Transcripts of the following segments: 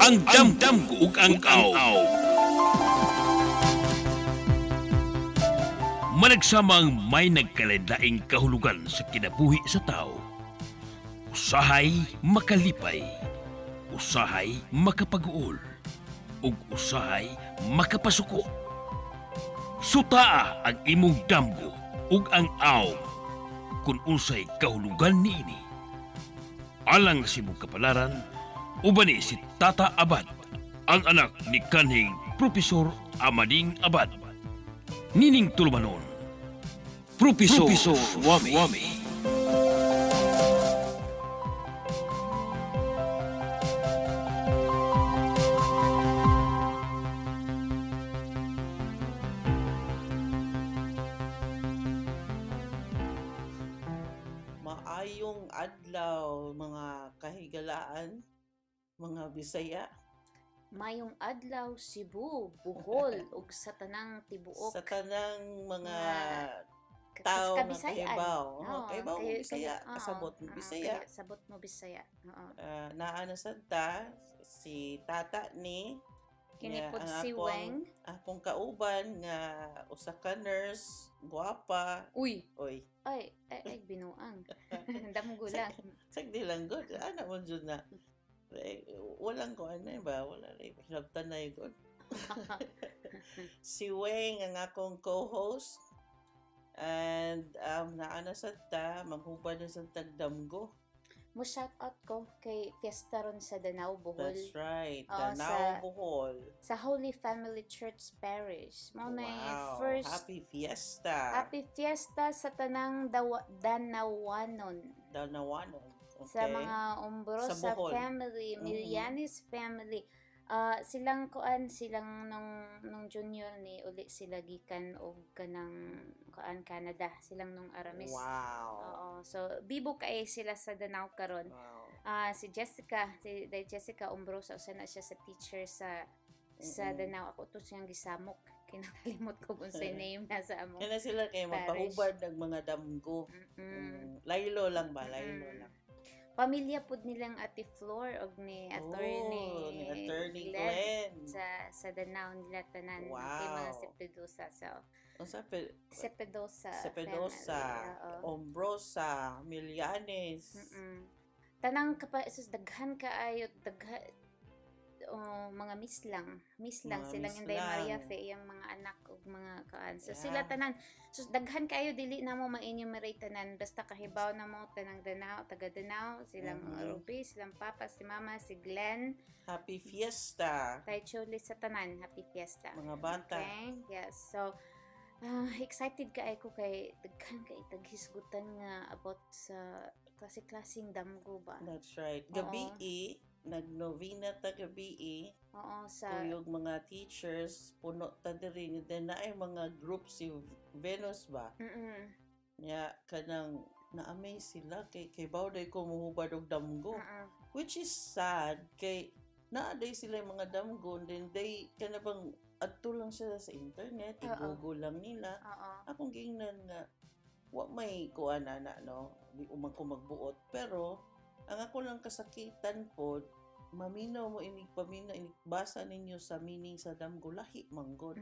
Ang damdam ug ang aw. Managsamang may nagkalain kahulugan sa kinabuhi sa tao. Usahay makalipay, usahay makapag-uol, ug usahay makapasuko. Sutaa ang imong damgo ug ang aw kung unsay kahulugan niini. Alang sa imong kapalaran, uban ni si Tata Abad, ang anak ni kanhing Profesor Amading Abad. Nining tulumanon, Profesor Wami. Maayong adlaw, mga kahigalaan, mga Bisaya. Mayong adlaw, Cebu, Bohol ug sa tanang tibuok Sa tanang mga tao tao nga kahibaw. Oo, kahibaw mo Bisaya, kasabot mo Bisaya. Sabot mo Bisaya. Oo. Naa na sad ta si Tata ni Kini nga pod ang si Weng. Akong kauban nga usa ka nurse, gwapa. Uy, Oy, ay ay, ay binuang. Damgo lang. Sagdi lang gud. Ana mo jud na. Eh, walang ko ano ba, wala na hilabtan na yun. Si Weng ang akong co-host. And naa na sad ta, maghubad na sad tag damgo. Mo shout out ko kay fiesta ron sa Danao, Bohol. That's right. Oo, Danao, Bohol. Sa Holy Family Church Parish. Mao na Wow. first Happy Fiesta. Happy Fiesta sa tanang Danawanon. Danawanon. Okay. Sa mga Umbrosa Sa Bohol. Family, Milianis family. Ah, silang kuan, silang nung junior ni uli sila gikan og kanang kuan Canada, silang nung Aramis. Oo. So bibo kay sila sa Danao karon. Ah, si Jessica, si Day Jessica Umbrosa, usa na siya sa teacher sa Danao. Ako to siyang gisamok. Kinakalimot ko kung unsay name na sa among. Kaya sila kay parish. magpahubad ng mga damgo. Laylo lang ba? Laylo lang. Pamilya pud nilang Ate Flor og ni Attorney, Oh, ni Attorney Glenn Glenn. sa Danao nila tanan kay mga Sepedosa. So Unsa Sepedosa Sepedosa, family. Oo. Ombrosa, Milianes. Tanang kapa sus, daghan kaayo, daghan, oh, mga mislang, mislang Mga silang Inday mislang. Maria Fe iyang mga anak ug mga kaan. So sila tanan, sus, daghan kaayo, dili na mo ma-enumerate tanan, basta kahibaw na mo tanang Danao, taga Danao, silang Ruby, silang papa, si mama, si Glenn. Happy Fiesta. Tay Chuli, sa tanan, happy fiesta. Mga bata. Okay? Yes. So, excited kaayo ko kay daghan kay taghisgutan nga about sa klase-klaseng damgo ba. That's right. Oo. Gabi, nagnovena ta gabi. Oo, sa Kuyog mga teachers, puno ta diri. Then naay mga group si Venus ba? Nya kanang na-amaze sila kay bawday ko muhubad og damgo. Which is sad kay naa day sila yung mga damgo and then they kana bang adto lang sila sa internet, I-Google lang nila. Akong giingnan nga wa may kuan na no, di umang ko magbuot, pero ang ako lang kasakitan pod, maminaw mo inig paminaw, inig basa ninyo sa meaning sa damgo, lahi manggod.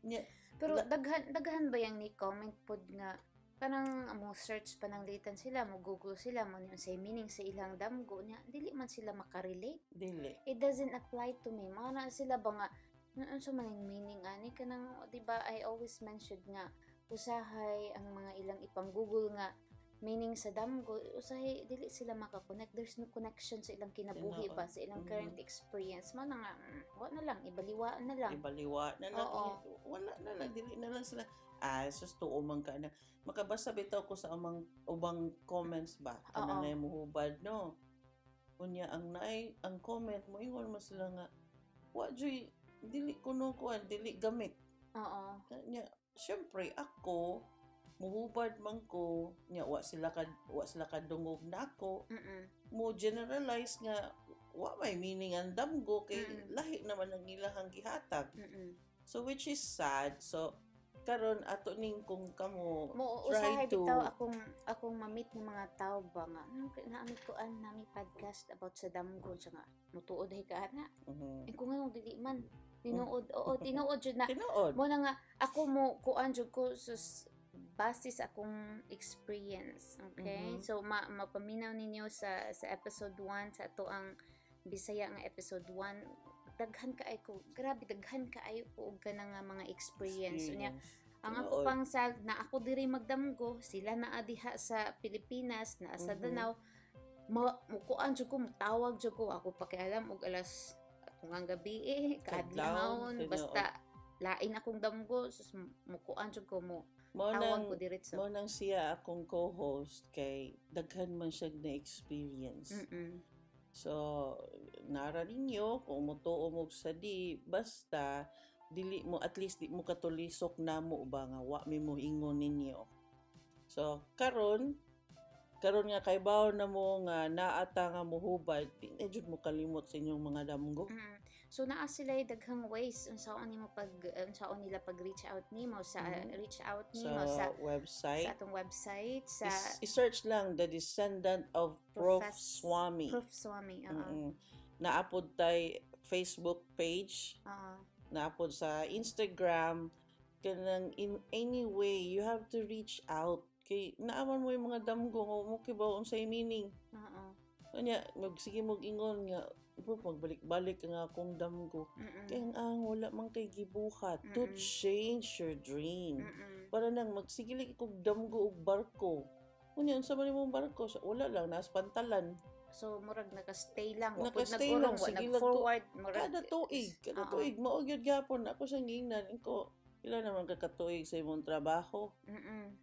Nya, Pero daghan daghan ba yang ni comment pod nga parang mo search pa ng litan sila, mo Google sila, mo unsay meaning sa ilang damgo niya, dili man sila makarelate. Dili. It doesn't apply to me. Mga na sila ba nga unsa man ang meaning ani kanang, di ba, I always mentioned nga usahay ang mga ilang ipang-Google nga meaning sa damgo, usahay dili sila makakonect. There's no connection sa ilang kinabuhi Tinuod. ba, sa ilang current experience. Mo na nga, wa na lang, ibaliwa na lang. Ibaliwa na lang. Oo. Wala na lang, dili na lang sila. Ah, sus, tuo man ka na. Makabasa bitaw ko sa amang ubang comments ba kanang nay muhubad no. Unya ang naay ang comment mo, ingon mo sila nga wa joy dili kuno kuan, dili gamit. Nya syempre ako muhubad man ko, nya wa sila kadungog nako, mo generalize nga wa may meaning ang damgo kay lahi naman ang ilahang gihatag. So which is sad. So Karon ato ning kung kamo Mo try usahay to bitaw akong ma-meet ng mga tao ba nga naami ko an nami podcast about sa damgo siya nga mutuod ay ka ana. Eh kung anong dili man tinuod, oo, tinuod jud na. Tinuod. Mo na nga ako mo kuan jud ko sus base sa akong experience, okay? Mhm. So mapaminaw ninyo sa episode 1, sa ato ang Bisaya nga episode 1, daghan kaayo ko, grabe, daghan kaayo ko og kanang nga mga experience. Unya ang ako Tinuod. pang sa na ako diri magdamgo, sila naa diha sa Pilipinas, naa sa Danau, mukuan jud ko, mutawag jud ko, ako pakialam og alas kung ang gabi eh, Kadlawon, kaadlawon, tinuod. basta lain akong damgo, sus, mukuan jud ko mo Mo tawag nang ko diretso. Mo nang siya akong co-host kay daghan man siya na experience. So, nara ninyo kung mutuo mo sa di basta dili mo, at least di mo katulisok namo ba nga wa mi mo ingon ninyo. So, karon karon nga kay bawo na mo nga naata nga mohubad, di na jud mo kalimot sa inyong mga damgo. So naa sila daghang ways unsaon nila pag reach out nimo sa reach out Sa nimo sa website. Sa atong website sa I-search lang The Descendant of Prof. Swami. Prof Swami, oo. Naapod tay Facebook page, naapod sa Instagram, kanang in any way you have to reach out kay naaman mo yung mga damgo nga mo kibaw unsay meaning. Kanya magsige mo ingon nga, "Bro, magbalik-balik nga akong damgo." Kay ang wala man kay gibuhat to change your dream. Para nang magsige lang kog damgo og barko. Unya unsa man imong barko? Wala lang, naas pantalan. So murag naka-stay lang, wa pud Naka-stay lang, nag-urong, wa sige lang nag-forward, murag kada tuig, kada tuig mao gyud gyapon ako siyang giingnan ko, pila naman ka katuig sa imong trabaho?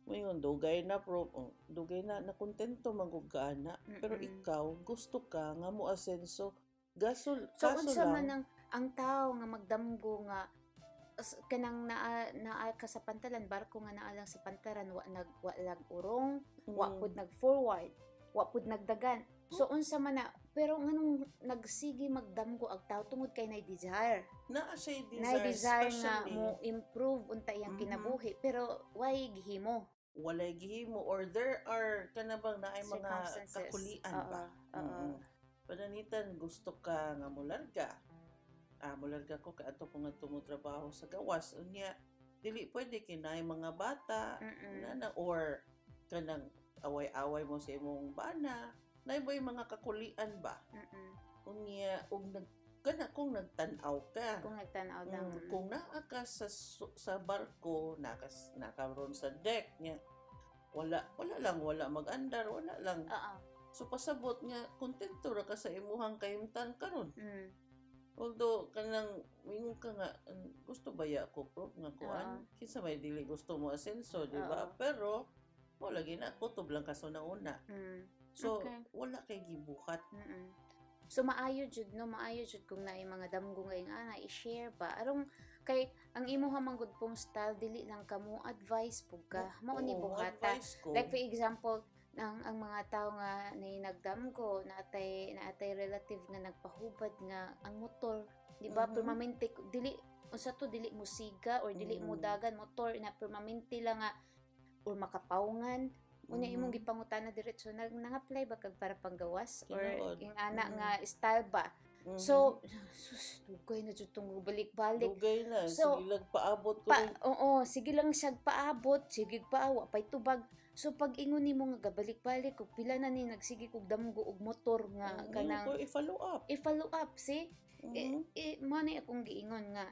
Ngayon, dugay na pro, oh, dugay na, nakontento man gud ka ana. Pero ikaw, gusto ka nga mo asenso. Gasol, So kaso unsa lang, man ang tao nga magdamgo nga kanang naa naa ka sa pantalan, barko nga naa lang sa pantalan, wa nag urong, wa pud nag forward, wa pud nagdagan. So unsa man na, pero nganong nagsige magdamgo ang tao? Tungod kay nay desire. Naa siya desire, Nay desire nga especially, mo improve unta iyang kinabuhi, pero why gihimo? Walay gihimo or there are kanabang naay mga Circumstances. kakulian ba? Oo. Pananitan gusto ka nga mularga. Ah, mularga ko kay ato ko nga tumutrabaho sa gawas. Unya dili pwede kay naay mga bata na or kanang away-away mo sa imong bana. Naay ba yung mga kakulian ba? Unya og nag kana kung nagtan-aw ka. Kung nagtan-aw lang. Kung naa ka sa barko, naa ka nakaroon sa deck niya, wala wala lang, wala mag-andar, wala lang. So pasabot nga kontento ra ka sa imuhang kahimtang karon. Although kanang mingon ka nga, "Gusto ba ya ko, Prof, nga kuan?" Kinsa may dili gusto mo asenso, di ba? Oo. Pero mo lagi na kutob lang ka sa una. So wala kay gibuhat. So maayo jud no, maayo jud kung naay mga damgo ngayong ana i-share ba arong kay ang imuha man gud pong style, dili lang ka mo advice pug ka mao ni Oo, buhata. advice ko. Like for example, ang mga tao nga nay nagdamgo, naatay relative nga nagpahubad nga ang motor, di ba? Permanente dili unsa to, dili mo siga or dili mo dagan motor na permanente lang nga or makapawngan. Unya imong gipangutana diretso, nag nang-apply ba kag para panggawas or Tinuod. yung ana nga style ba? So sus, dugay na jud tong balik-balik. Dugay na, So, sige lang paabot ko pa, rin. Oo, sige lang siya paabot, sige pa wa pay tubag. So pag ingon nimo nga gabalik-balik kog pila na ni nagsige kog damgo og motor nga kanang ko i-follow up. I-follow up si eh, mo ni akong giingon nga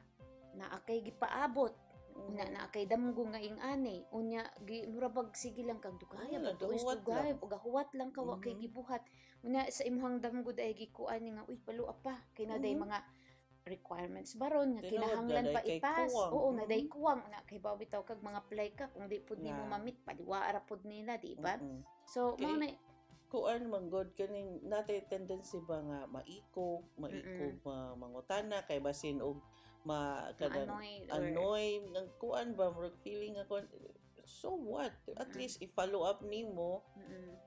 naa kay gipaabot, una naa kay damgo nga ing ani, unya gi mura bag sige lang kag dugaya Wala, ba tuis gahuwat dugaya lang. ug gahuwat lang ka, wa kay gibuhat. Unya sa imong damgo dai gikuan ni nga, "Uy, follow up pa kay na day mga requirements baron nga Tinuod, kinahanglan naday pa kay ipas." kuwang. Oo, naday kuwang una kay bawi taw kag mga apply ka, kung di pud nimo ma-meet, paliwa ra pud nila, di ba? So Kay mao na. Kuan man god kaning natay tendency ba nga maiko maiko mangutana kay basin og ma kanang ma-annoy or annoy ng kuan ba, murag feeling ako, so what? At least i-follow up nimo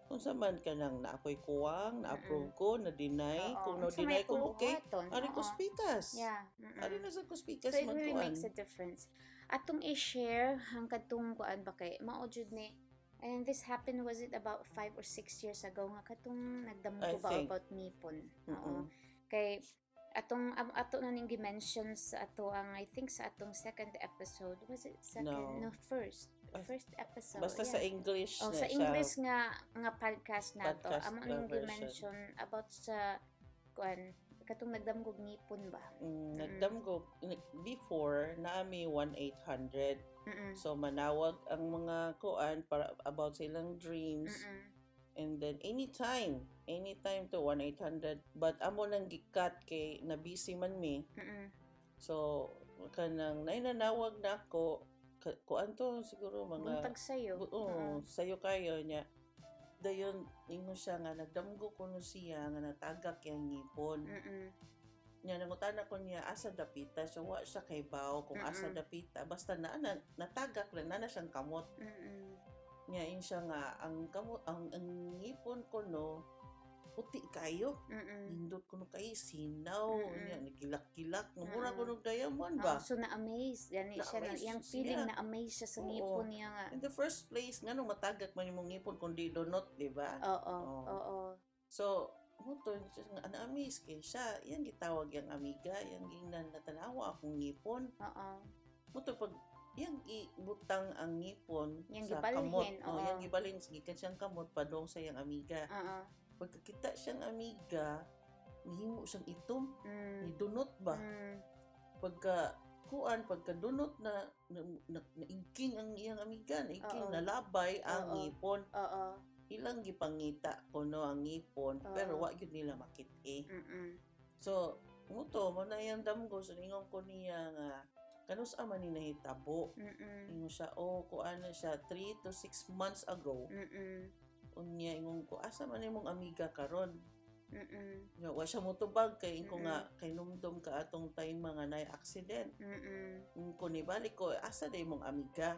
kung sa man kanang na ako'y kuwang, na-approve ko, na-deny. Kung Unsa may na-deny ko, akong okay, buhaton? ari ko spikas. Yeah. Ari na sa ko spikas So it really magkuan. makes a difference. Atong i-share ang kadtong kuan ba kay mao jud ni, and this happened, was it about 5 or 6 years ago nga katong nagdamgo I ba think. About ngipon? Oo. Mm-mm. Kay atong ato na ning gi-mention sa ato ang, I think, sa atong second episode. Was it second? No. No, first. Ah, First episode. Basta sa English Oh, na sa siya. English nga podcast nato. Podcast Amo na ning version. gi-mention about sa kuan katong nagdamgog ngipon ba. Nagdamgo before naami 1-800. So manawag ang mga kuan para about sa ilang dreams and then anytime, anytime to 1-800, but amo nang gikat kay na busy man mi. So kanang nainanawag na ako kuan to siguro mga Buntag sayo. Oo, sayo kayo niya. Dayon ingon siya nga nagdamgo kuno siya nga natagak yang ngipon. Nya nangutana ko niya asa dapita, so wa siya kay baw kung asa dapita, basta na natagak lang na siyang kamot. Nya in siya nga ang kamot, ang ngipon ko no puti kayo. Nindot kuno kayo sinaw nya nagilak-gilak mura kuno diamond ba. Oo, so na-amaze yani siya na Na-amaze iyang siya. feeling, na-amaze siya sa Oo. ngipon niya nga. In the first place, nganong matagak man imong ngipon kung di donot, di ba? Oo. Oo. So, mo to nga na-amaze kay siya. Yang gitawag yang amiga, yang gingnan natanawa akong ngipon. Mo to pag yang ibutang ang ngipon Yang sa gibalhin, kamot. Oh, yang gibalhin gikan siyang kamot padong sa iyang amiga. Pagkakita siyang amiga, nihimo siyang itom, nidunot ba? Pagka kuan, pagka dunot na, naigking ang iyang amiga, naigking, nalabay ang ngipon. Ilang gipangita kuno ang ngipon, pero wa gyud nila makit-i. So, muto mo na iyang damgo, so ningon ko niya nga kanus man ni nahitabo. Ingon siya, oh, kuan na siya 3 to 6 months ago. Unya ingon ko, asa man imong amiga karon? Nya wa siya motubag kay ingon ko nga kay numdum ka atong time mga nay accident. Ingon ko ni balik ko, asa day imong amiga?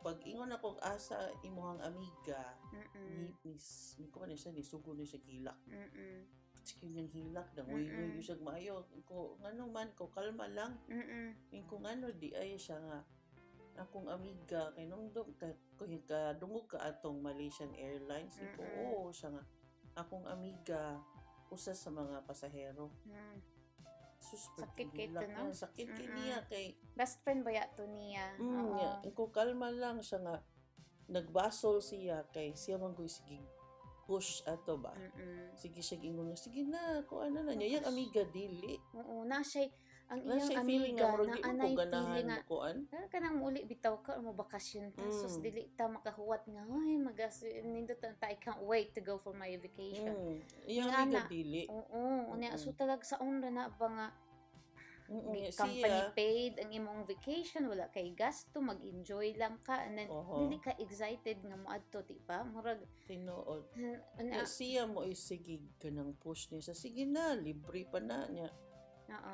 Pag ingon ako asa imong amiga, ni ko man siya ni sugo ni siya hilak. Sige niyang hilak na nguy nguy siya maayo. Ko ngano man ko, kalma lang. Ingon ko ngano di ay siya nga akong amiga kay nung ka, ka dungog ka atong Malaysian Airlines. Ko, oo, siya nga akong amiga usa sa mga pasahero. Sus, Sakit kay pagkahilak to, no? niya. Sakit kay niya kay Best friend ba yato niya? Niya, ko kalma lang, siya nga nagbasol siya kay siya man ko'y sige push ato ba. Sige siya ingon nga sige na ko ano na niya yang amiga dili. Oo, na siya ang Na iyang siya feeling amiga nga murag na di mo ko anay ganahan feeling nga mo kuan. Ah, kanang muli bitaw ka or mo bakasyon ta, sus, dili ta makahuwat nga ay magas nindot ta, I can't wait to go for my vacation. Iyang Nga amiga na. dili. Oo, unya so talag sa ra na ba nga company Siya paid ang imong vacation, wala kay gasto, mag-enjoy lang ka, and then dili ka excited nga moadto, di ba? Murag Tinuod. ana. Ya, siya mo is sige kanang push niya sa sige na libre pa na niya.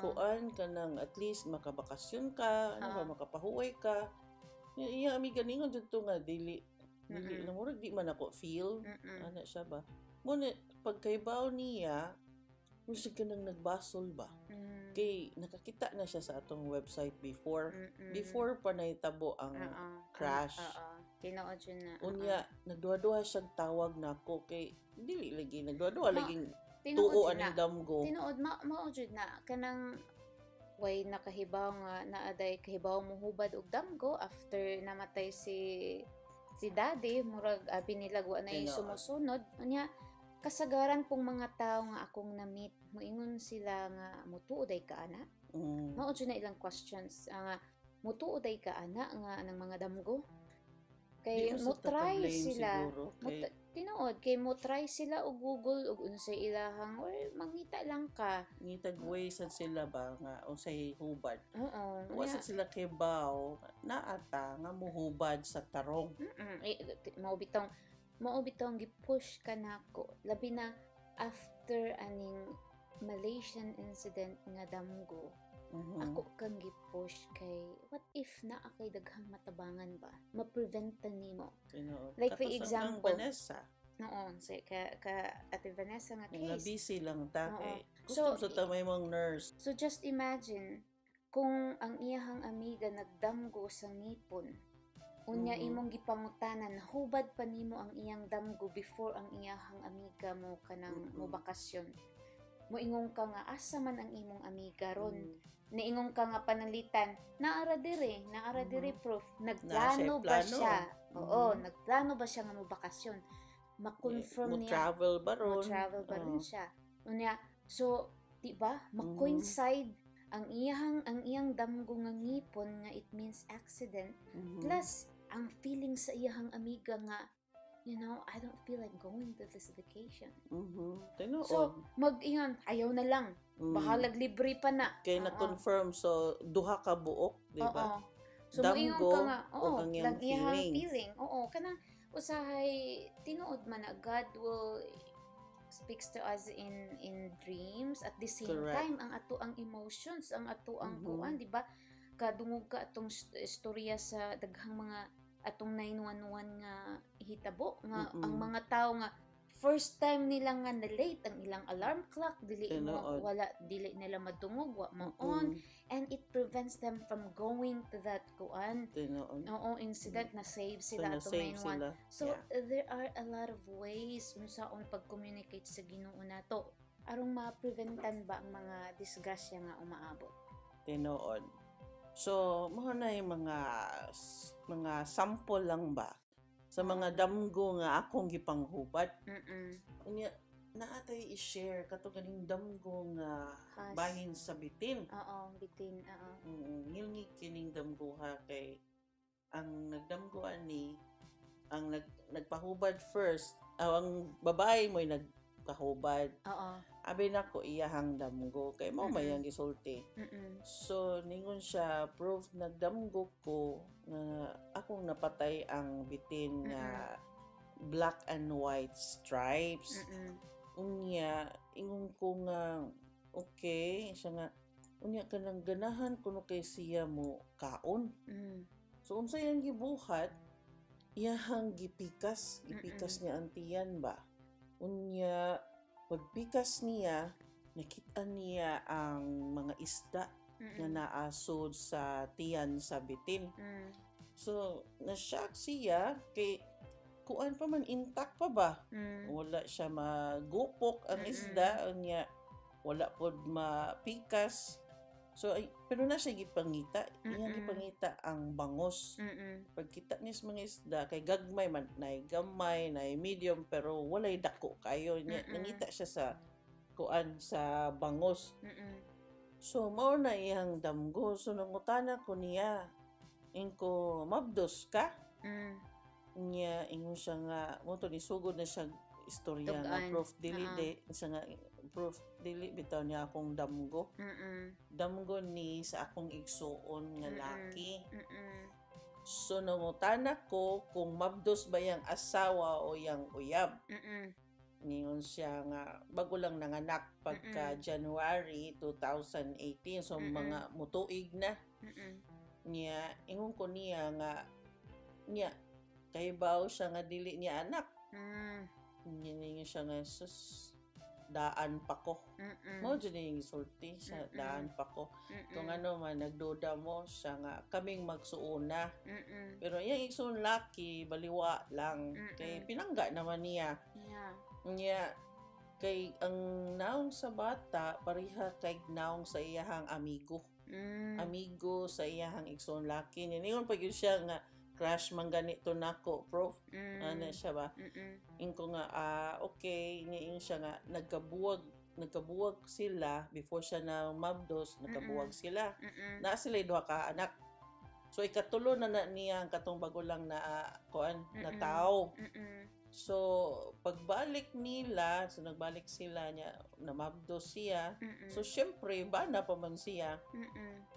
Kuan ka nang at least makabakasyon ka, ano ba, makapahuway ka. Iyang amiga ningon jud to nga dili dili na murag di man ako feel. Ana siya ba. Mo na pagkaibaw niya, musig ka nang nagbasol ba. Kay nakakita na siya sa atong website before. Before pa nahitabo ang crash. Oo. Tinuod yun na. Unya, nagduha-duha siyang tawag nako kay dili lagi nagduha-duha laging Tinuod tuo yun aning na. damgo. Tinuod mao jud na kanang way nakahibaw nga naaday kahibaw mo hubad og damgo after namatay si daddy, murag abi nila wa na Tinuod. sumusunod. Unya kasagaran pong mga tao nga akong na-meet, moingon sila nga mutuo day ka ana. Mao jud na ilang questions nga mutuo day ka ana nga anang mga damgo kay Di mo mo sa try taka-blame sila. siguro kay Tinuod kay mo try sila og Google og unsay ilahang or mangita lang ka. Ngitag way sad sila ba nga unsay hubad. Wa Unya, sad sila kibaw naata nga muhubad sa tarong. Eh, mao bitong gi-push ka nako labi na after aning Malaysian incident nga damgo. Ako kang gi-push kay what if naa kay daghang matabangan ba, ma-prevent ta nimo. Tinuod. Like, for Kato sa example, kang Vanessa, noon si ka Ate Vanessa nga nga case. busy lang ta Oo. kay gusto So, sa ta may mong nurse. So just imagine Kung ang iyahang amiga nagdamgo sa ngipon, unya imong gipangutanan, hubad pa nimo ang iyang damgo before ang iyahang amiga mo kanang mo bakasyon. Moingon ka nga asa man ang imong amiga ron. Niingon ka nga pananglitan, naara dire, naara dire, Prof. Nagplano ba plano. Siya? Oo, nagplano ba siya nga mo bakasyon? Ma-confirm Mo niya travel ba ron? mo travel ba rin Oo. siya. Unya, so, di ba? Ma-coincide ang iyang damgo nga ngipon nga it means accident plus ang feeling sa iyahang amiga nga I don't feel like going to this vacation. Tinuod. So, mag-ingon, ayaw na lang. Bahalag libre pa na. Kay na-confirm, so duha ka buok, di ba? Oo. So, moingon Damgo ka nga, oo, ug ang iyang lang iyahang feelings. Feeling. Oo, kanang usahay tinuod man na God will speaks to us in dreams, at the same time ang ato ang emotions, ang ato ang kuan, di ba? Kadungog ka atong istorya sa daghang mga atong 911 nga hitabo nga ang mga tao nga first time nila nga na late ang ilang alarm clock, dili mo wala, dili nila madungog, wa mo on, and it prevents them from going to that kuan. Tinuod. Oo, incident na save So, sila atong na-save 911. sila. So there are a lot of ways unsaon pag-communicate sa Ginoo nato aron ma-preventan ba ang mga disgrasya nga umaabot. Tinuod. So, mao na yung mga sample lang ba sa mga damgo nga akong gipanghubad. Unya, naatay i-share kato kaning damgo nga Has. bahin sa bitin. Oo, bitin, oo. Ngilngig kining damgo ha, kay ang nagdamgo ani ang nagpahubad first, aw, ang babae mo'y nagpahubad. Abi nako iyahang damgo kay mao may ang gisulti. So ningon siya, "Prof, nagdamgo ko nga akong napatay ang bitin nga black and white stripes." Unya, ingon ko nga, "Okay," siya nga, unya kanang ganahan kuno kay siya mo kaon. So unsa iyang gibuhat, iyahang gipikas, gipikas niya ang tiyan ba. Unya, pagpikas niya, nakita niya ang mga isda nga naasod sa tiyan sa bitin. So, na-shock siya kay kuan pa man, intact pa ba? Wala siya magupok ang isda, unya wala pod mapikas. So ay, pero na siya gipangita, iyang gipangita ang bangos. Pagkita niya sa mga isda kay gagmay man, nay gamay, nay medium, pero walay dako kayo niya. Nangita siya sa kuan, sa bangos. So mao na iyang damgo. So nangutana ko niya. Inko, "Mabdos ka?" Niya ingon siya nga mo to nisugod na siya istorya nga, Tug-an. "Prof, dili Oo. di," siya nga, "Prof, dili bitaw niya akong damgo. Damgo ni sa akong igsuon nga laki." So nangutana ko kung mabdos ba yang asawa o yang uyab. Ningon siya nga bago lang nanganak pagka January 2018, so mga mutuig na. Niya ingon ko niya nga niya kahibaw siya nga dili niya anak. Niya siya nga, "Sus, daan pa ko." Mo jud yung gisulti siya, "Daan pa ko." Kung ano man nagduda mo siya nga kaming magsuuna. Pero iyang igsuon laki baliwa lang kay pinangga naman niya. Niya kay ang naong sa bata pareha kay naong sa iyahang amigo. Amigo sa iyahang igsuon laki. Ningon pa gyud siya nga crush man ganito nako, Prof. Ano siya ba? Inko nga, "Ah, okay." Niingon siya nga nagkabuwag sila before siya na mabdos, nagkabuwag sila. Na sila duha ka anak. So ikatulo na, na niya ang katong bago lang na kuan na tao. So pagbalik nila, so nagbalik sila niya, namabdos siya. So syempre bana pa man siya.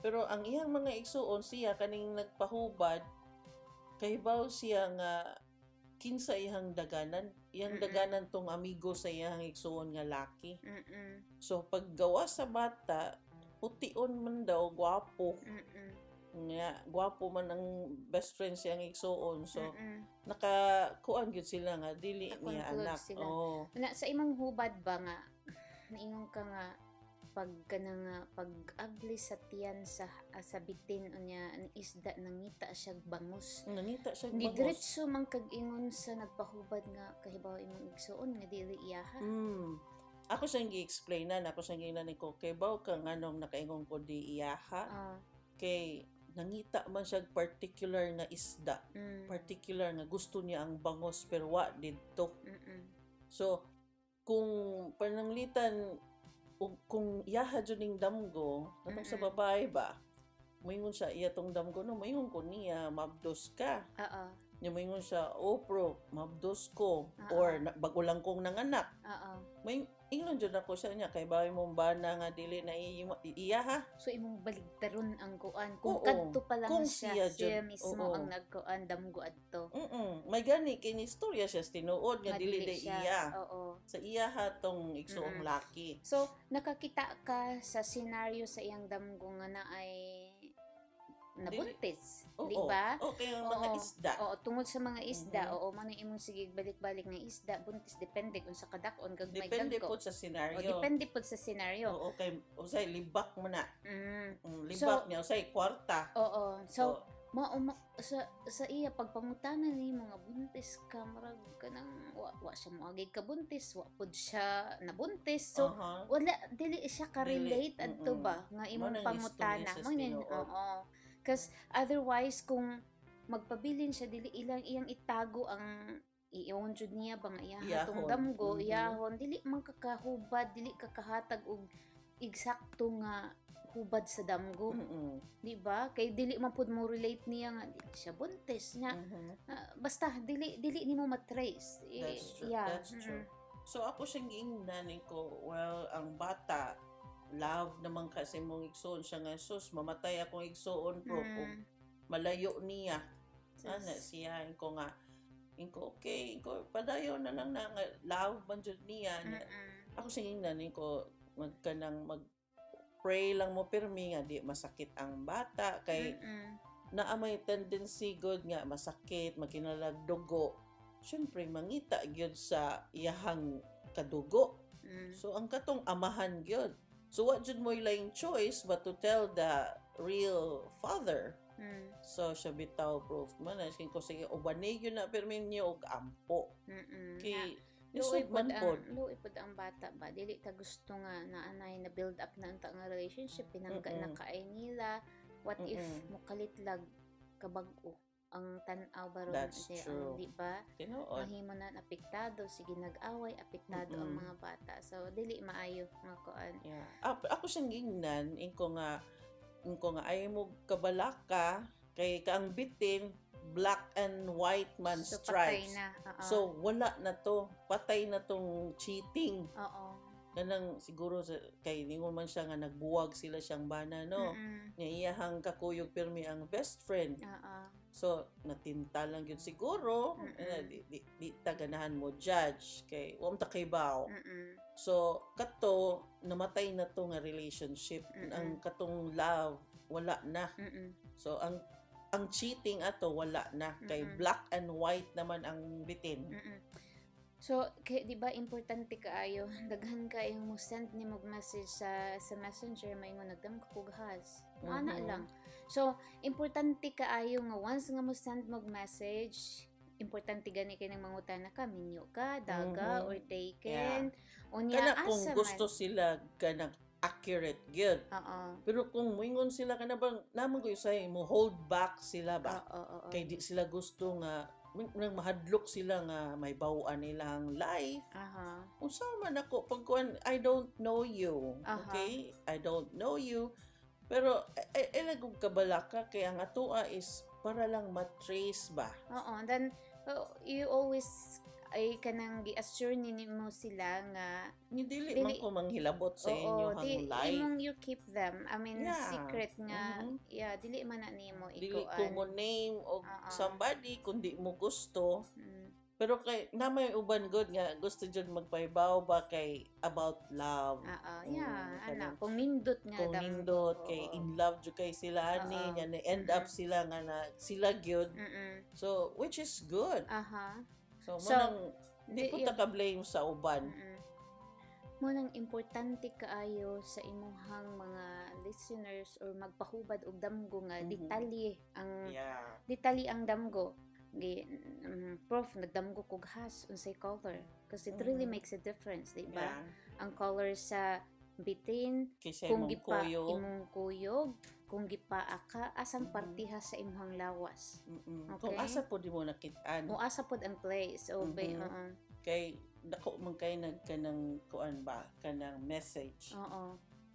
Pero ang iyang mga igsuon siya kaning nagpahubad, kahibaw siya nga kinsa iyang daganan. Iyang daganan tong amigo sa iyang igsuon nga laki. So paggawa sa bata, pution man daw, gwapo. Nga gwapo man ang best friend siyang igsuon. So nakakuan gyud sila nga dili niya Na-conclude anak. sila. Oh. Na, sa imong hubad ba nga, naingon ka nga, Pag kanang pag-abli sa tiyan sa bitin, unya ang isda, nangita siya bangus. Nangita siya Ni bangos. diretso man kag-ingon sa nagpahubad nga kahibaw imong igsuon nga dili iyaha. Ako siyang gi-explain na, ako siyang giingnan ko, kay baw ka nganong nakaingon ko di iyaha, kay nangita man siya particular nga isda, particular nga gusto niya ang bangos pero wa didto. So, kung pananglitan ug kung iyaha jud ning damgo, katong sa babae ba, moingon siya iya tong damgo, no, moingon ko niya, "Mabdos ka." Nya moingon siya, "Oh bro, mabdos ko," or "Bag-o lang kong nanganak." May ingnon jud ako siya niya kay bawi mong bana nga dili na iya ha. So imong baligtaron ang kuan kung kadto pa lang Kung siya, siya siya jud, mismo ang nagkuan damgo adto. May gani kini istorya siya sa tinuod nga dili day siya. iya. Sa iya ha tong igsuong laki. So nakakita ka sa scenario sa iyang damgo nga na ay nabuntis, di ba? Okay, ang mga isda. Oo, tungod sa mga isda, oo, man imong sige balik-balik nga isda, buntis, depende kung sa kadakon gagmay Depende dagko. po sa scenario. O, depende pod sa scenario. Oo, kay usay libak mo na. Libak niya usay kwarta. Oo. So, mao sa iya pagpangutana ni mga buntis ka, murag kanang wa siya moagay ka buntis, wa pud siya nabuntis. So, wala, dili siya ka-relate Dili, adto ba nga imong Mao nang pangutana. istorya sa Mo ni tinuod. oo. Cause otherwise kung magpabilin siya, dili ilang iyang itago ang iyon jud niya ba nga iyaha tong Iyahon. damgo, iyahon, dili man kakahubad, dili kakahatag og eksakto nga hubad sa damgo, di ba? Kay dili man pud mo relate niya nga dili siya buntis nga. Basta dili dili nimo matrace. That's true. Yeah. That's true. So ako siyang giingnan ko, well, ang bata love naman kasi mong igsoon siya nga, "Sus, mamatay akong igsoon, bro, kung malayo niya." Sus. Ana siya ko nga inko okay, inko padayon na lang na nga love man jud niya. Ako siyang ingnan ko magkanang mag pray lang mo pirmi nga di masakit ang bata kay naa may tendency good nga masakit, magkinalag dugo, syempre mangita gyud sa iyahang kadugo. So ang katong amahan gyud, so what jud mo ilang choice but to tell the real father? So siya bitaw proof man na ko, sige, ubani gyud na pirmi niyo og ampo kay Luoy lisod pod man ang pod. Luoy pod ang bata ba, dili ta gusto nga naanay na build up na unta nga relationship, pinangga na kaay nila. What if mokalit lag kabag-o ang tan-aw baron? That's di, true. Ang, di ba? Tinuod. Mahimo na apektado, sige nag-away, apektado ang mga bata, so dili maayo nga kuan. Yeah. Ako siyang gingnan, inko nga ay mo kabalaka kay kaang bitin black and white man So patay stripes. na, oo. So wala na to, patay na tong cheating. Kanang siguro sa, kay ningon man siya nga nagbuwag sila siyang bana, no. Nga iyahang kakuyog pirmi ang best friend. So natinta lang gyud siguro. Eh, di ta ganahan mo judge kay wa man ta kaybaw. So kato namatay na to nga relationship. Ang katong love wala na. So ang cheating ato wala na kay black and white naman ang bitin. So, kay, di ba importante kaayo, daghan kayong mo send ni mo message sa Messenger, maingon nagdam ka kog has. Ana lang. So, importante kaayo nga once nga mo send mo message, importante gani kay nang mangutana ka, minyo ka, daga, or taken. Unya, Kana kung asa gusto man. sila kanang accurate gyud. Pero kung moingon sila kana bang naman ko usay mo hold back sila ba? Oo. Kay di sila gusto nga nang mahadlok sila nga may bawaan nilang life. Unsa man ako pag kuan, I don't know you. Okay? I don't know you. Pero ay ay kabalaka kay ang atoa is para lang matrace ba. Oo, and then oh, you always ay kanang gi-assure ni mo sila nga Ni dili man ko manghilabot sa oo, inyo di, ang life. imong you keep them. I mean, secret nga, yeah, dili man na nimo Dili ko ikuan. mo name og somebody kung di mo gusto. Pero kay na may uban good nga gusto jud magpahibaw ba kay about love. Oo, yeah, ana, kanang kung nindot nga kung dam- nindot kay in love jud kay sila ani nya na end up sila nga na sila gyud. So which is good. So So, mo nang di di po ta ka blame sa uban. Mao nang importante kaayo sa imuhang mga listeners or magpahubad og damgo nga detalye ang detalye ang damgo. Gi, "Prof, nagdamgo kog has, unsay color?" Because it really makes a difference, di ba? Yeah. Ang color sa bitin, Kaysa kung imong gipa kuyog. Imong kuyog, kung gipaa ka, asang partiha sa imong lawas. Kung Okay. asa po di mo nakitaan. O asa pod ang place. O ba, oo. Kay dako man kay nag kanang kuan ba, kanang message.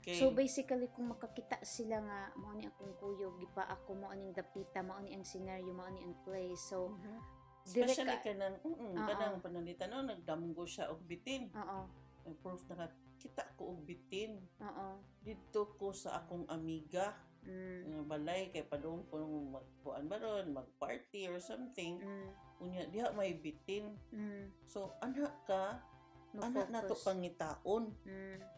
Kay So basically, kung makakita sila nga mao ni akong kuyog, gipa ako, mao ning dapita, mao ni ang scenario, mao ni ang place. So direct Especially kanang kanang pananglitan, no, nagdamgo siya og bitin. Ang proof, nakakita ko og bitin. Didto ko sa akong amiga nga balay kay padung ko magkuan ba ron, mag-party or something. Unya diha may bitin. So ana ka, ana nato Mo-focus. pangitaon.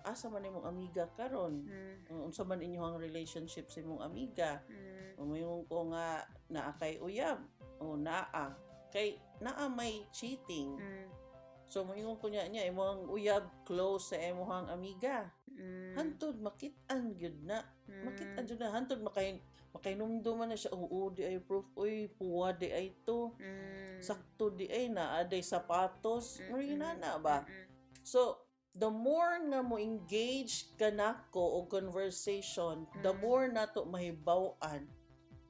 Asa man imong amiga karon? Unsa man inyong relationship sa imong amiga? Umayon ko nga naa kay uyab o naa kay naa may cheating. So moingon ko niya niya imong uyab close sa imong amiga. Hantod makit-an gyud na. Makit-an gyud na hantod makahinumduman na siya, "Oo, di ay, Prof, oy, puwa di ay to. Sakto di ay naa day sapatos." Mm. Na ba? So the more nga mo engage ka nako og conversation, the more nato mahibaw-an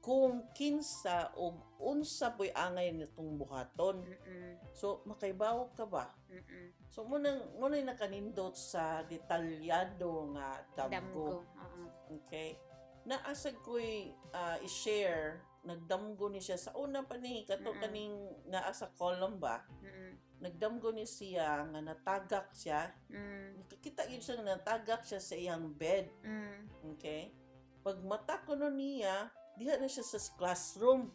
kung kinsa og unsa po'y angay nitong buhaton. So makaibaw ka ba? So munang nakanindot sa detalyado nga damgo. Damgo. Oo. Okay? Naasag ko'y i-share, nagdamgo ni siya sa una pa ni kato kaning naa sa column ba? Nagdamgo ni siya nga natagak siya. Nakakita yun siya nga natagak siya sa iyang bed. Okay? Pag mata ko no niya, diha na siya sa classroom.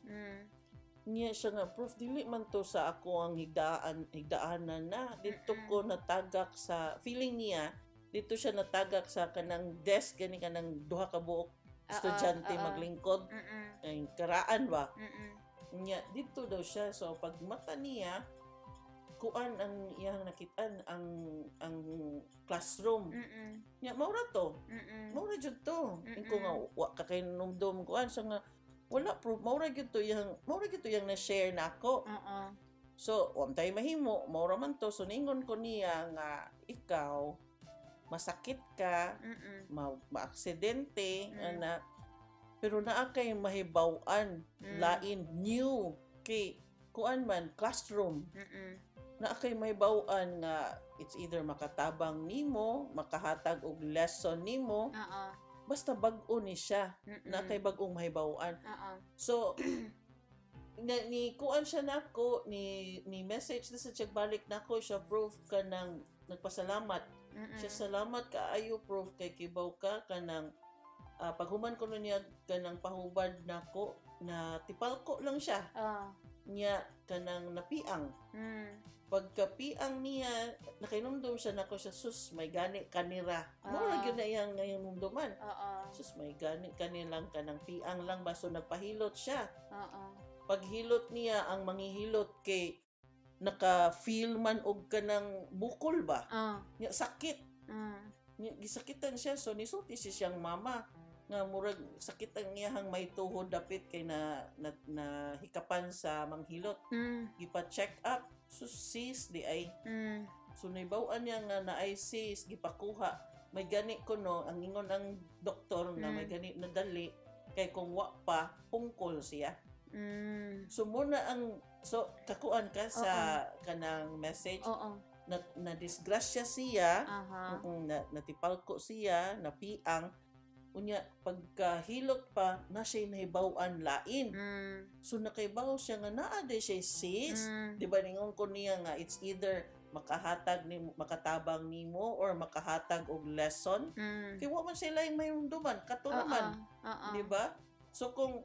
Niya siya nga, "Prof, dili man to sa ako ang higdaan, higdaanan na. Dito ko natagak sa," feeling niya, dito siya natagak sa kanang desk, gani kanang duha ka buok estudyante oo. maglingkod. Ay, karaan ba? Niya, dito daw siya. So, pag mata niya, kuan ang iyang nakitaan ang classroom. Niya, maura to. Maura jud to. Inko nga wa ka kay numdum kuan siya nga wala, pro maura gyud to iyang, maura gyud to iyang na-share nako. So, wa man tay mahimo, maura man to. So ningon ko niya nga ikaw masakit ka, ma-aksidente, ana, pero naa kay mahibaw-an lain, new kay kuan man, classroom. Naa kay mahibaw-an nga it's either makatabang nimo, makahatag og lesson nimo, basta bag-o ni siya, naa kay bag-ong mahibaw-an. So na, ni kuan siya nako, ni message na sa check balik nako siya, "Prof," kanang nagpasalamat siya, "Salamat kaayo, Prof, kay kibaw ka kanang paghuman ko nun niya kanang pahubad nako na tipalko lang siya." Niya kanang napiang. Pagkapiang niya, nakainumdum siya nako siya, "Sus, may gani kanira." Mao ra gyud na iyang nahimumduman. "Sus, may gani kanilang kanang piang lang ba." So nagpahilot siya. Paghilot niya, ang manghihilot kay naka-feel man og kanang bukol ba. Nya sakit. Nya gisakitan siya, so nisulti siya siyang mama nga murag sakit ang iyahang may tuhod dapit kay na hikapan sa manghilot. Gipa-check up, so cyst di ay. So nahibaw-an niya nga naay cyst, gipakuha. May gani ko no, ang ingon ang doktor nga may gani nadali kay kung wa pa, pungkol siya. So muna ang, so kakuan ka sa kanang message na na disgrasya siya, na natipalko siya, napiang, unya pagkahilot pa na siya nahibaw-an lain. So nakaibaw siya nga naa day siya cyst. Di ba ningon ko niya nga it's either makahatag ni makatabang nimo or makahatag og lesson. Kay wa man sila yung mahimumduman, kato naman, Oo. di ba? So kung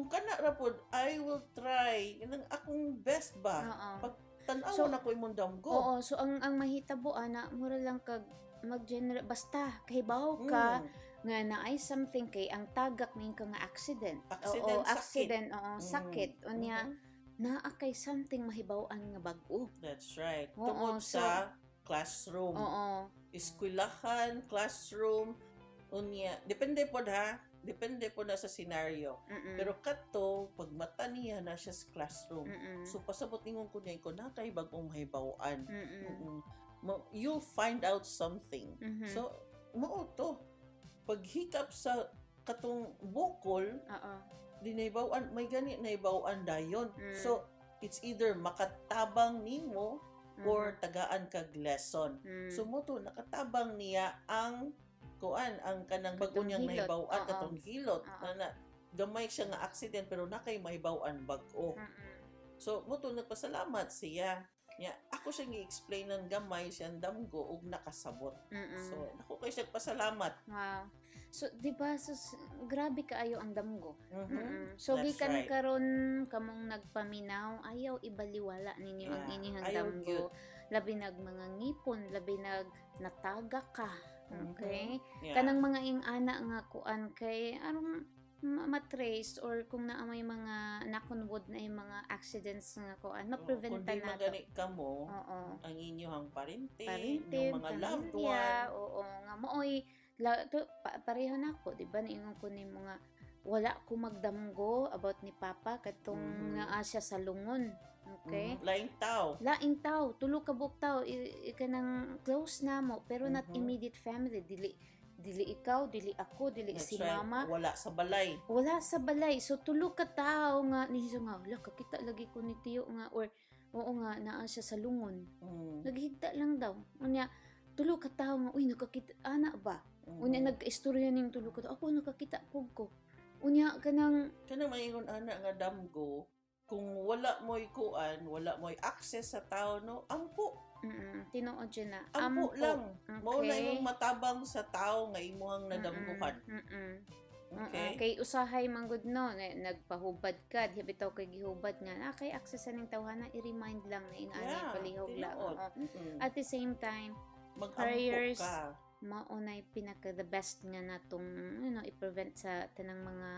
kana ra pod, I will try inang akong best ba. Pag tan-aw So, na ko imong damgo. Oo, so ang mahitabo ana, mura lang kag mag-general basta kahibaw ka nga naay something kay ang tagak ning ka nga accident. Accident, Oo, sakit. accident, oo, sakit. Unya naa kay something mahibaw-an nga bag-o. That's right. Oo, Tungod sa classroom. Oo. Eskwelahan, classroom, unya, depende pod ha, depende pod na sa scenario. Pero kato, pag mata niya na siya sa classroom. So pasabot ningon ko niya ko na kay bag-ong mahibaw-an. You'll find out something. So mao to. Paghikap sa katong bukol, di nahibaw-an, may gani nahibaw-an dayon. So it's either makatabang nimo or tagaan kag lesson. So mao to, nakatabang niya ang kuan, ang kanang bag-o Katong niyang hilot. nahibaw-an, katong hilot na gamay siya nga accident pero na kay mahibaw-an bag-o. So mao to, nagpasalamat siya. Nya ako siyang gi-explain ng gamay siyang damgo ug nakasabot. So nako kay siya pasalamat. Wow. So, di ba, sus, grabe kaayo ang damgo. So, That's gikan right. karon kamong nagpaminaw, ayaw ibaliwala ninyo ang inyong Ayaw damgo. Labi nag mga ngipon, labi nag nataga ka. Okay? Yeah. Kanang mga ing-ana nga kuan kay aron matrace or kung naa may mga knock on wood na yung mga accidents nga kuan, Oo, ma-prevent kung di na man nato. gani kamo, ang inyong parente, Parente, inyong mga loved pamilya, one. Oo, nga maoy la, to, pareho na ako, di ba? Niingon ko ni mga wala ko magdamgo about ni Papa katong naa siya sa lungon. Okay? Laing tao. Laing tao, tulo ka buok tao, kanang close na mo pero not immediate family, dili dili ikaw, dili ako, dili That's si right. mama. Wala sa balay. Wala sa balay. So tulo ka tao nga niso nga wala kakita lagi ko ni tiyo nga or oo nga naa siya sa lungon. Naghigda lang daw. Unya tulo ka tao nga uy nakakita ana ba? Unya nagkaistorya ning tulo ka tao. Ako nakakita pug ko. Unya kanang Kanang maingon ana nga damgo, kung wala mo'y kuan, wala mo'y access sa tao no, ampo. Tinuod jud na. Ampo lang. Mao na imong matabang sa tao nga imuhang nadamguhan. Okay? Kay usahay man gud no, nagpahubad ka, di bitaw kay gihubad nga na kay access sa ning tawhana, i-remind lang na ing ani palihog lang. Tinuod. Oo. At the same time, Mag-ampo prayers, ka. Mao nay pinaka the best nga natong i-prevent sa tanang mga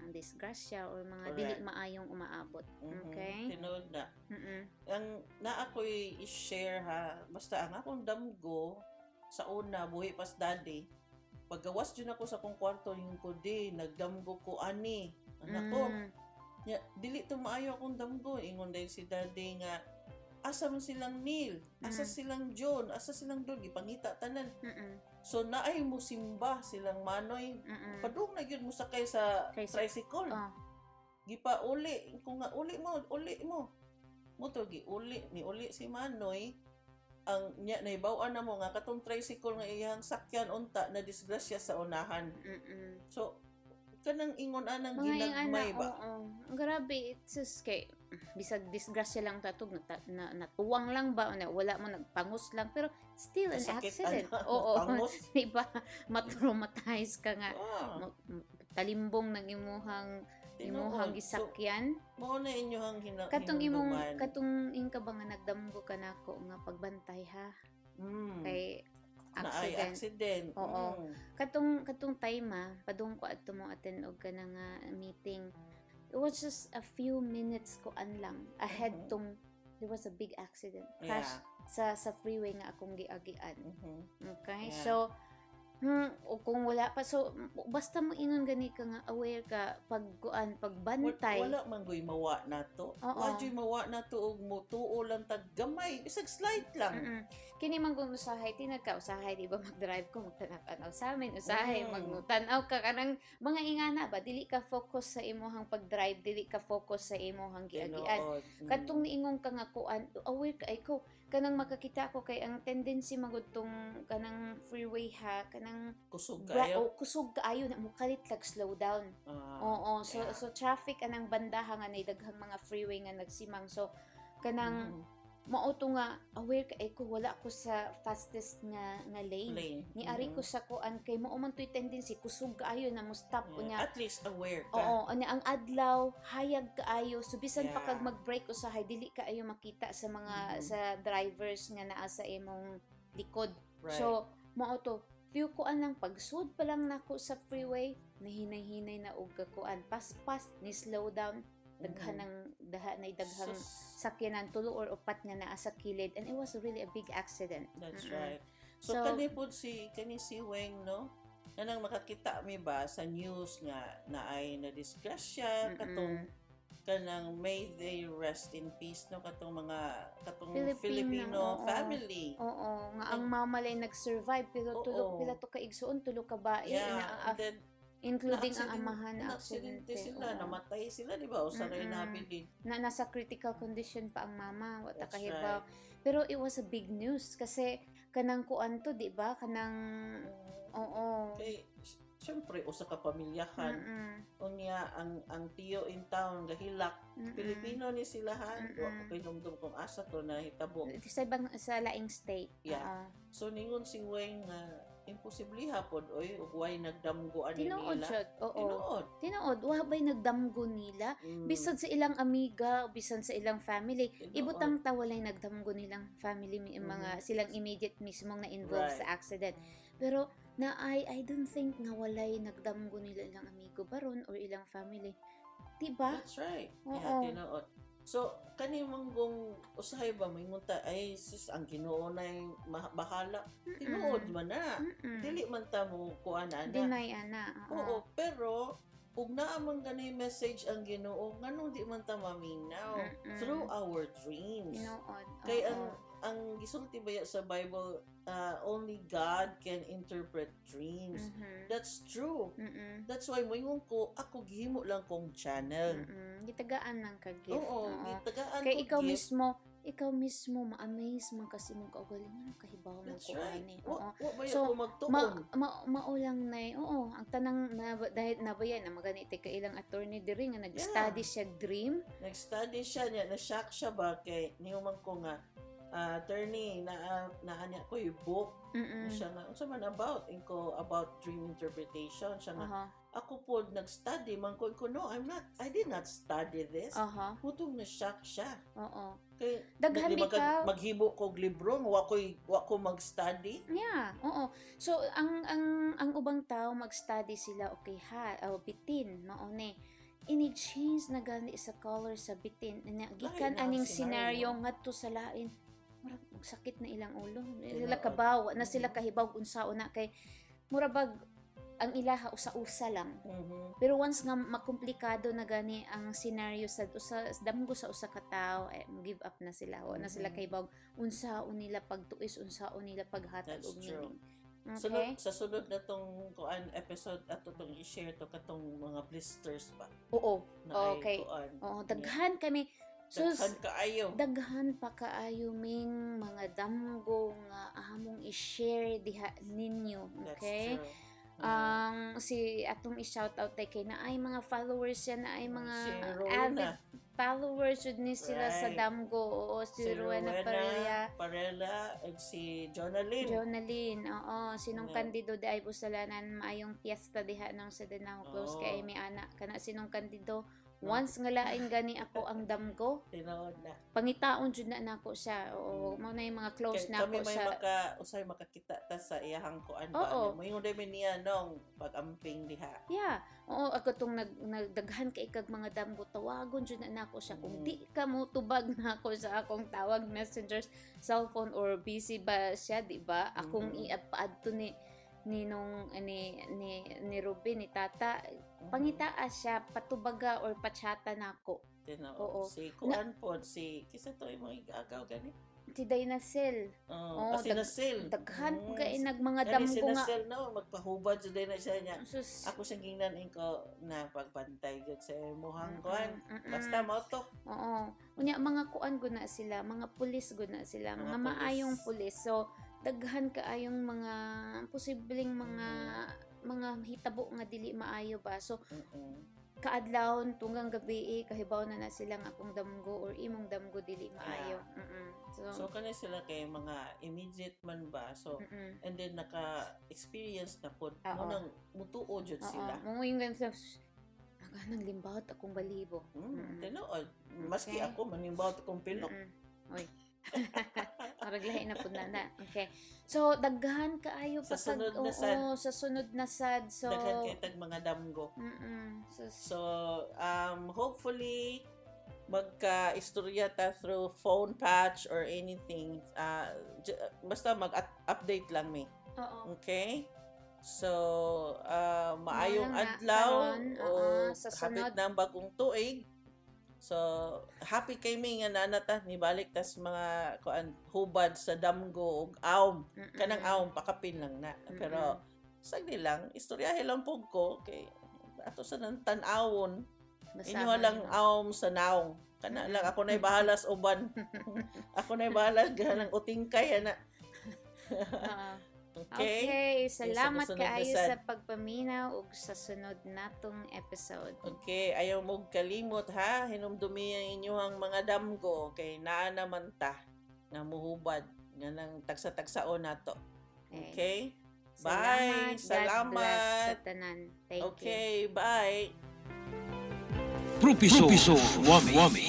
disgrasya or mga dili maayong umaabot. Okay? Tinuod na. Ang naa ko'y i-share ha, basta ang akong damgo sa una, buhi pas daddy. Paggawas jud ako sa akong kwarto, yung ko di, nagdamgo ko ani. Anak ko, nya, dili to maayo akong damgo. Ingon dahil si daddy nga, asa man silang Neil, asa silang John, asa silang Don, gipangita tanan. So naay mo simba silang Manoy. Padung na gyud mo sakay sa tricycle. Gipa uli, kung nga uli mo, uli mo. Mo to gi uli, ni uli si Manoy. Ang nya nahibaw-an na mo nga katong tricycle nga iyang sakyan unta na disgrasya sa unahan. So kanang ingon anang Mga ing ana, ginagmay ba? oo. Ang grabe, it's just kay bisag disgrasya lang tatog na, natuwang lang ba na wala mo nagpangus lang pero still an Kasakit, accident. ana, Oo. pangus. Di ba? Matraumatize ka nga. Ah, Talimbong ng imuhang tinuod. imuhang So, gisakyan. mao na inyohang Katong imong hinumduman. katong ingka ba nga nagdamgo ka nako nga pagbantay ha kay Na ay accident. accident. Oo. Katong katong time ah, padung ko adto mo attend og kana nga meeting. It was just a few minutes ko an lang ahead tong there was a big accident. Crash sa freeway nga akong giagian. Okay? So o kung wala pa, so basta mo ingon gani ka nga aware ka pag kuan pagbantay. Wala man goy mawa nato. Oo. Wa juy mawa nato og mutuo lang tag gamay, bisag slight lang. Kini man kung usahay tinag ka usahay di ba mag-drive ko magtanaw sa amin usahay magtanaw ka kanang mga ingana ba dili ka focus sa imuhang pag-drive, dili ka focus sa imuhang giagian. Tinuod. Katong niingon ka nga kuan aware ka ay ko kanang makakita ko kay ang tendency magud tong kanang freeway ha kanang Kusog kayo. O, kusog kaayo na mukalit lag slow down. Ah, Oo, so yeah. so traffic anang bandaha nga nay daghang mga freeway nga nagsimang. So kanang mao to nga aware ka ko wala ko sa fastest nga nga lane. Lane. Ni ari ko sa kuan kay mao man to'y tendency kusog kaayo na mo stop unya. At least aware ka. Oo, unya ang adlaw hayag kaayo so bisan pa kag mag-brake usahay dili kaayo makita sa mga sa drivers nga naa sa imong likod. Right. So mao to few kuan lang pagsud pa lang nako sa freeway nahinay-hinay na og kakuan paspas ni slow down. Daghan ng daha na daghang Sus. sakyanan, tulo or upat nga naa sa kilid, and it was really a big accident. That's right. So, kani pod si kani si Weng, no? Kanang makakita mi ba sa news nga na ay na disgrasya katong kanang may they rest in peace, no, katong mga katong Filipino, Filipino family. Oo, nga ang mama lang nag-survive pero tulo pila to ka igsuon, tulo ka bae na And then including ang amahan na na-aksidente aksidente. sila, namatay sila, di ba? Usa ra nabilin. Na nasa critical condition pa ang mama, wa ta That's kahibaw. Pero it was a big news kasi kanang kuan to, di ba? Kanang oo. Kay syempre usa ka pamilyahan. Unya ang tiyo in town gahilak. Pilipino ni sila ha. Wa ko kahinumdum kung asa to nahitabo. Sa ibang, sa laing state. Yeah. So ningon si Wayne nga imposible hapon oy ug way nagdamgo ani Tinuod nila. siya. Oo. Tinuod. Tinuod, wa bay nagdamgo nila? Bisan sa ilang amiga, bisan sa ilang family. Tinuod. Ibutang ta walay nagdamgo nilang family, mga silang immediate mismong na-involved sa accident. Pero na I don't think nga walay nagdamgo nila ilang amigo baron or ilang family. Diba? That's right. Oo. Yeah, tinuod. So kani manggong usahay ba moingon ta, "Ay sus, ang Ginoo nay bahala." Tinuod man na. Dili man ta mo kuan ana. Deny ana. Oo. Oo, pero ug naa man gani message ang Ginoo, nganong di man ta maminaw through our dreams? Tinuod. Kay ang gisulti ba ya sa Bible, only God can interpret dreams. That's true. That's why moingon ko, ako gihimo lang kong channel. Gitagaan lang ka gift. Oo, gitagaan Kay ko ikaw gift. mismo, ikaw mismo ma-amaze man kasi mong kaugalingon kahibaw mo That's ko right. ani. Wa, wa ba So, ko magtuon? Mao lang na oo, ang tanang na dahil nabayan na magani ka ilang attorney diri nga nag-study siya dream. Nag-study siya niya, na-shock siya ba kay niuman ko nga, "Ah, attorney, na naanya ko yung book." Siya nga, "Unsa man about?" Inko, "About dream interpretation." Siya nga, "Ako po nag-study man ko." Ko, "No, I'm not, I did not study this." Putong na-shock siya. Kay, Daghan di ba bitaw. Maghimo kog libro, wa ko mag-study. Yeah, oo. So ang ubang tao mag-study sila, okay ha, oh, bitin mao ni. Ini-change na gani sa color sa bitin. Na, gikan Lain na ang aning scenario scenario. ngadto sa lain. Murag sakit na ilang ulo. Di sila Tinuod. kabaw, na sila kahibaw unsaon na kay mura bag ang ilaha usa-usa lang. Pero once nga makomplikado na gani ang scenario sa usa damgo sa usa ka tawo, eh, give up na sila. Wa na sila kahibaw unsaon nila pagtuis, unsaon nila paghatag That's og true. meaning. Okay? Sunod, sa sunod na tong kuan episode ato tong i-share to katong mga blisters ba Oo. na Okay. ay kuan. Oo, daghan kami. Sus, Daghan kaayo. Daghan pa kaayo ming mga damgo nga among i-share diha ninyo. That's Okay? true. Ang si atong i-shout out kay na ay mga followers siya na ay mga Si avid Rowena. followers jud ni sila sa Damgo. Oo, si Rowena Parilla. Parella and si Jonalyn. Jonalyn, oo, sinong Candido di ay busalanan, maayong fiesta diha nang sa Danao. Close kay may ana kana sinong Candido. Once nga lain gani ako ang damgo, Tinuod na. Pangitaon jud na nako siya. Oo, mao na yung mga close Kay na kami ako may sa maka usay makakita ta sa iyahang kuan ba. Moingon din niya nong pag-amping diha. Yeah. Oo, ako tong nagdaghan kay kag mga damgo, tawagon jud na nako siya. Kung di ka mo tubag na ako sa akong tawag, messengers, cellphone or busy ba siya, di ba? Akong i-add to ni ni nung ni ni ni Ruby, ni Tata, pangitaa siya, patubaga or pachata nako. Tinuod. Oo. Si kuan pod si kisa to imong igagaw gani. Si Dynacel. Oh, Oo, si Nacel. Daghan kay nag mga Kani si damgo nga. Nacel no magpahubad jud na siya niya. Sus. Ako siyang gingnan ko na pagbantay gyud sa imuhang kuan. Basta mao to. Oo. Unya mga kuan gud na sila, mga pulis gud na sila, mga Mga pulis. maayong pulis. So daghan kaayong mga posibleng mga hitabo nga dili maayo ba. So kaadlawon tunggang gabi eh, kahibaw na na sila nga akong damgo or imong damgo dili maayo. So, So kani sila kay mga immediate man ba. So and then naka-experience na pod mo nang mutuo jud sila. Mo yung ganun sa nang limbawot akong balibo. Tinuod. Maski ako manimbawot akong pilok. Oy. Marag lahi na pud na. Okay. So daghan kaayo Sa pa tag sunod na oo, sad. sa sunod na sad. So Daghan kay tag mga damgo. So, So, hopefully, magka-istorya ta through phone patch or anything. Basta mag-update lang mi. Oo. Okay? So, maayong Mao lang na adlaw karon, o oo, sa hapit sunod. na ang bagong tuig. So, happy kay mi nga naa na ta nibalik tas mga kuan hubad sa damgo ug awm. Kanang awm pakapin lang na. Pero sagdi lang, istoryahe lang pug ko kay ato sa nang tan-awon. Basahon Inyo lang nimo. awm sa naong. Kana lang ako na'y bahala sa uban. Ako na'y bahala ganang utingkay ana. Oo. Okay? Okay, salamat sa sunod na kaayo sad. sa pagpaminaw ug sa sunod natong episode. Okay, ayaw mo kalimot ha. Hinumdumi ang inyong mga damgo kay naa naman ta nga muhubad nga nang tagsa-tagsaon nato. Okay? Bye. Salamat. God bless Salamat. sa tanan. Thank you. Okay, bye. Professor Wami. Wami.